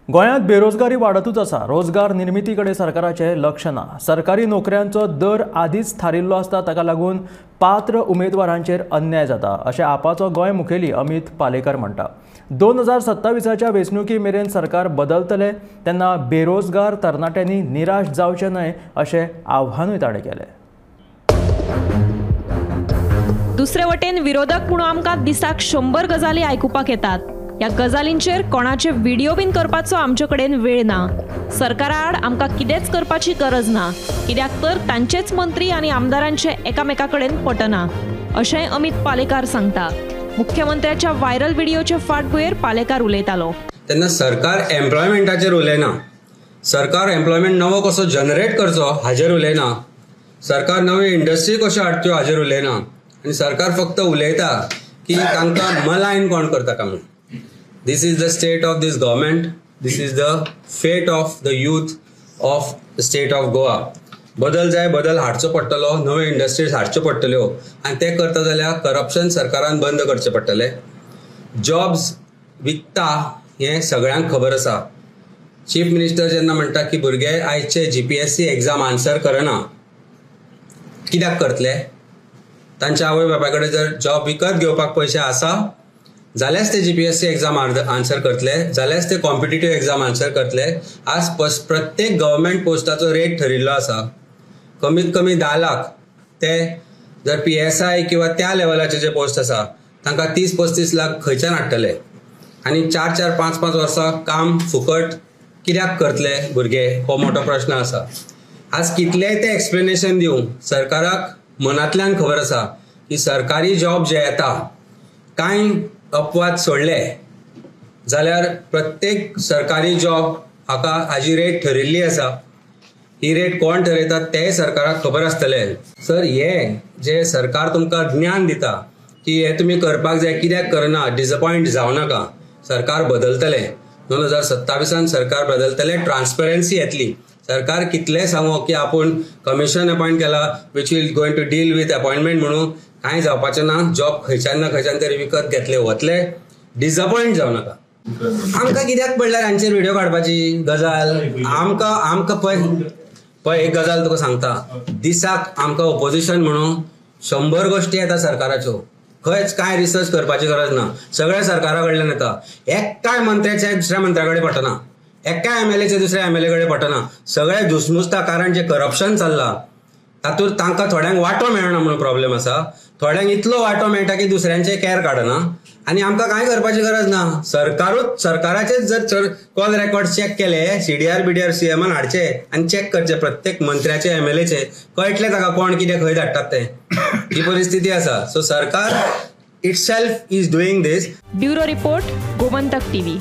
गोंयांत बेरोजगारी वाडतूच आसा. रोजगार निर्मिती कडेन सरकाराचें लक्ष ना. सरकारी नोकऱ्यांचो दर आदींच थारिल्लो आसता, ताका लागून पात्र उमेदवारांचेर अन्याय जाता अशें आपाचो गोंय मुखेली अमित पालेकर म्हणटा. 2027च्या वेंचणुकी मेरेन सरकार बदलतलें तेन्ना बेरोजगार तरणाट्यांनी निराश जावचें न्हय अशें आव्हानूय ताणें केलें. दुसरे वटेन विरोधक म्हणून आमकां दिसाक 100 गजाली आयकुपाक येतात. ह्या गजालींचेर कोणाचे व्हिडिओ बीन करपाचो आमचे कडेन वेळ ना. सरकारा आड आमकां कितेंच करपाची गरज ना, कित्याक तर तांचेच मंत्री आनी आमदारांचे एकामेका कडेन पटना अशेंय अमित पालेकार सांगता. मुख्यमंत्र्याच्या व्हायरल व्हिडिओचे फाटभुंयेर पालेकार उलयतालो. तेन्ना सरकार एम्प्लॉयमेंटाचेर उलयना, सरकार एम्प्लॉयमेंट नवो कसो जनरेट करचो हाजेर उलयना, सरकार नव्यो इंडस्ट्री कश्यो हाडच्यो हाजेर उलयना आनी सरकार फक्त उलयता की तांकां मलायन कोण करता काय म्हणून. This is the state of this government. This is the fate of the youth of the state of Goa. बदल जाय, बदल हाडचो पडटलो, नव्यो इंडस्ट्रीज हाडच्यो पडटल्यो आनी ते करता जाल्यार करप्शन सरकारान बंद करचें पडटलें. जॉब्स विकता हें सगळ्यांक खबर आसा. चीफ मिनिस्टर जेन्ना म्हणटा की भुरगे आयचे GPSC exam answer करना, कित्याक करतले? तांच्या आवय बापाय कडेन जर जॉब विकत घेवपाक पयशे आसा जाल्यार ते GPSC exam answer करतले, जाल्यार ते कॉम्पिटिटीव एक्झाम आन्सर करतले. आज प्रत्येक गव्हर्मेंट पोस्टाचो रेट ठरिल्लो आसा. कमीत कमी 10 लाख ते जर PSI किंवा त्या लेवलाचे जे पोस्ट आसा तांकां 30-35 लाख खंयच्यान हाडटले आनी 4-4, 5-5 वर्सां काम फुकट कित्याक करतले भुरगे, हो मोठो प्रश्न आसा. आज कितलेय ते एक्सप्लेनेशन दिवं सरकाराक मनांतल्यान खबर आसा की सरकारी जॉब जे येता कांय अपवाद सोडले जाल्यार प्रत्येक सरकारी जॉब हाका हाजी रेट ठरिल्ली आसा. ही रेट कोण ठरयता तें सरकाराक खबर आसतलें. सर, हे जे सरकार तुमकां ज्ञान दिता की हे तुमी करपाक जाय, कित्याक करना, डिसअपॉयंट जावं नाका. सरकार बदलतलें, 2027 सरकार बदलतलें, ट्रान्सपरन्सी येतली. सरकार कितलें सांगो की आपूण कमिशन अपॉयंट केला which will going to deal with appointment म्हणून, कांय जावपाचें ना. जॉब खंयच्यान ना खंयच्यान तरी विकत घेतले वतले, डिसअपॉयंट जावं नाका. आमकां कित्याक पडल्यार हांचेर व्हिडिओ काडपाची गजाल? आमकां आमकां पळय पळय एक गजाल तुका सांगता, दिसाक आमकां ओपोजिशन म्हणून 100 गोश्टी येता सरकाराच्यो, खंयच कांय रिसर्च करपाची गरज ना, सगळ्या सरकारा कडल्यान येता. एकाय मंत्र्याच्या दुसऱ्या मंत्र्या कडेन पटना, एकाय MLA दुसऱ्या MLA कडेन पटना, सगळे दुसमुसता. कारण जे करप्शन चल्लां तातूंत तांकां थोड्यांक वांटो मेळना म्हणून प्रॉब्लेम आसा, थोड्यांक इतलो वांटो मेळटा की दुसऱ्यांचे कॅर काडना आनी आमकां कांय करपाची गरज ना. सरकारूच सरकाराचेच जर कॉल रेकॉर्ड चॅक केले, CDR BDR CMN हाडचे आनी चॅक करचे प्रत्येक मंत्र्याचे MLA, कळटलें ताका कोण कितें खंय धाडटात तें. ही परिस्थिती आसा. सो सरकार itself is doing this. Bureau report, Gomantak TV.